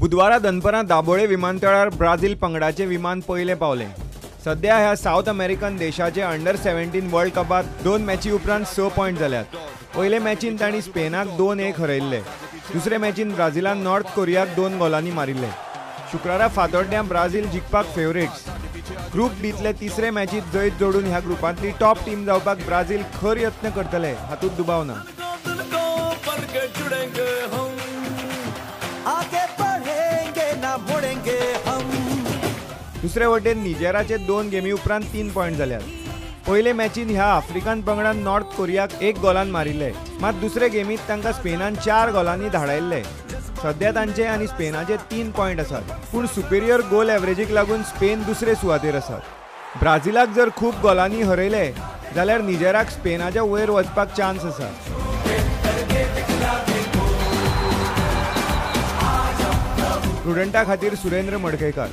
बुधवारा दनपरां दाबोळे विमानतळार ब्राझील पंगडाचें विमान पयलें पावलें. सध्या ह्या सावथ अमेरिकन देशाचे अंडर 17 वर्ल्ड कपात 2 मॅची उपरांत 6 पॉयंट जाल्यात. पयले मॅचीन तांणी स्पेनाक 2-1 हरयल्ले. दुसरे मॅचीन ब्राझिलान नॉर्थ कोरियाक 2 गोलांनी मारिल्ले. शुक्रारा फातोड्ड्यां ब्राझील जिखपाक फेवरेट्स. ग्रुप बीतले तिसरे मॅचीत जैत जोडून ह्या ग्रुपांतली टॉप टीम जावपाक ब्राझील खर यत्न करतले हातूंत दुबाव ना. दुसरे वटेन निजेराचे 2 गेमी उपरांत 3 पॉयंट जाल्यात. पयले मॅचीन ह्या आफ्रिकन पंगडान नॉर्थ कोरियाक 1 गोलान मारिल्ले, मात दुसरे गेमीत तांकां स्पेनान 4 गोलांनी धाडायल्ले. सध्या तांचे आनी स्पेनाचे 3 पॉयंट आसात, पूण सुपेरियर गोल एवरेजीक लागून स्पेन दुसरे सुवातेर आसात. ब्राझिलाक जर खूब गोलांनी हरयले जाल्यार निजेराक स्पेनाच्या वयर वचपाक चान्स आसा. प्रुडंटा खातीर सुरेंद्र मडकयकार.